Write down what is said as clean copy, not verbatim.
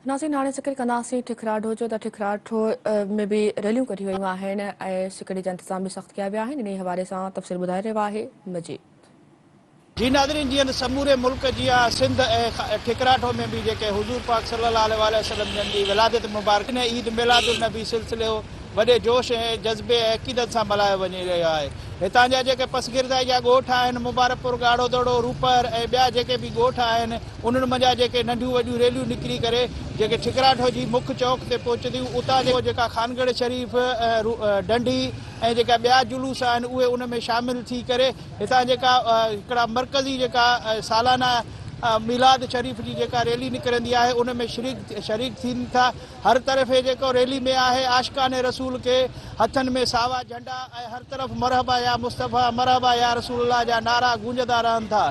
ناظرين هاڻي ذڪر ڪنداسين ٺڪراٺو جو ته ٺڪراٺو ۾ به ريليون ڪڍيون ويون آهن ۽ سيڪيورٽي جا انتظام به سخت ڪيا ويا آهن انهي حوالي سان تفصيل ٻڌائي رهيو آهي مجيد. جي ناظرين جيئن ته سموري ملڪ جيان سنڌ ۽ ٺڪراٺو ۾ به جيڪي حضور پاڪ صلي الله عليه واٰله وسلم جن جي ولادت مبارڪ ۽ عيد ميلاد النبي سلسلو وڏي جوش ۽ جذبي ۽ عقيدت سان ملهايو وڃي رهيو آهي. هتان جا جيڪي پسگردائي جا ڳوٺ آهن، مبارڪپور، ڳاڙهو دڙو، روپهر ۽ ٻيا جيڪي به ڳوٺ آهن، انهن منجهان جيڪي ننڍيون وڏيون ريليون نڪري ڪري جيڪي ٺڪراٺو جي مک چوڪ تي پهچنديون، اتان جيڪا خانڳڙهه شريف، ڍنڍي ۽ جيڪا ٻيا جلوس آهن، اهي ان ۾ شامل ٿي ڪري هتان جيڪا هڪڙا مرڪزي جيڪا سالانه ميلاد شريف جي جيڪا ريلي نڪرندي آهي، ان ۾ شريڪ ٿين ٿا. هر طرف هي جيڪو ريلي ۾ آهي عاشقان رسول کي هٿن ۾ ساوا جهنڊا ۽ هر طرف مرحبا يا مصطفيٰ مرحبا يا رسول الله جا نعرا گونجندا رهن ٿا.